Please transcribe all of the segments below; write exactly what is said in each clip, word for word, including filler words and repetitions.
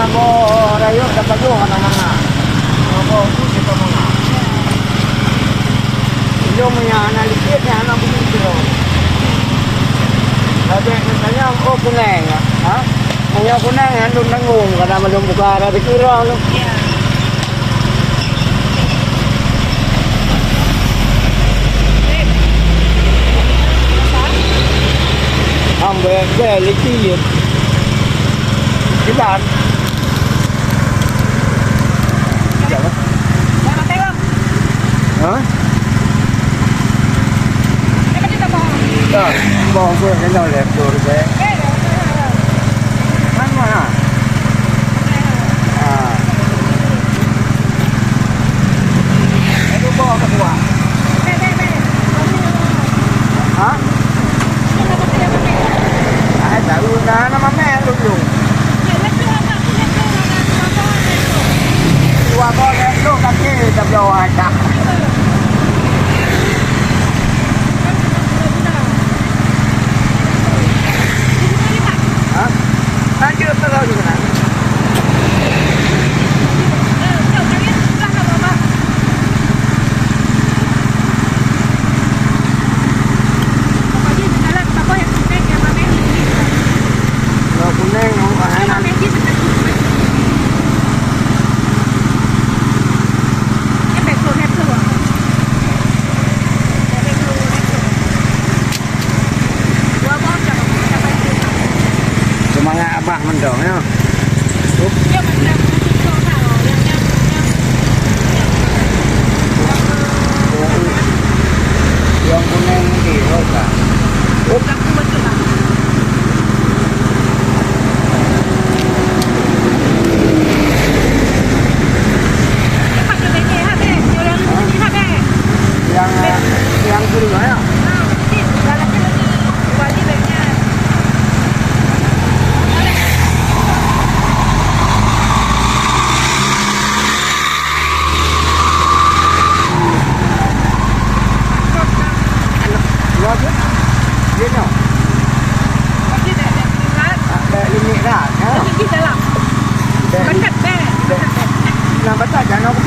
Boh rayeuk tapajoh hana mangat. Boh tu kita mangat. Ilong nyang hana likot, nyang hana bungkôh. Tapi katanya, oh, kuneng, ha? Meunyoe kuneng, nyan lôn tanggong, karena meunyoe buka ada dikira lôn. Ya. Ambek bel itu ya. Jalan. Jalan. Hah? Dah, bawang pun kena leh, betul, saya. Mana? Ah. Aduh, bawang ketua. Hah? Ah, tahu, nah, nama meh dulu. Dua boh lhèe ploh kaki tabloe acah. Ha? Lanjut terus juga. Kalau kuning, oh, ah, enak. Seumangat abah mantong, ya. Yang kuning ni, oh, tak. Yang, yang kiri, ya. Dua tu? Dia nyoe. Ada ini dah, ya. Ada. Nah, betul, jangan aku.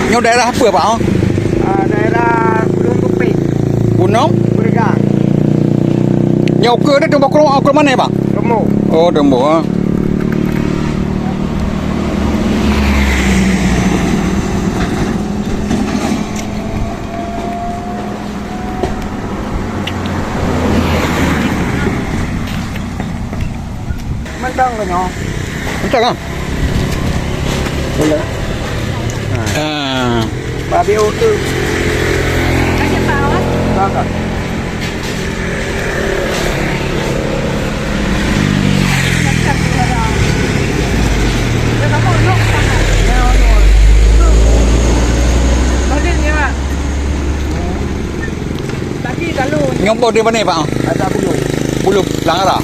Nyoe daerah apa, Pak, oh? Ah, daerah Gunung Tupik. Gunung? Berga. Nyoe ukeue ni teumbok keurok, keurok mana, Pak? Tembok. Oh, tembok, ah. Mantong ke nyoe? Mantong ah? Boleh. Ha. Ah. Babi utuh. Kasih tahu. Kakak. Nyoe boh di mana, Pak? Ada bulu. Bulu, Langara.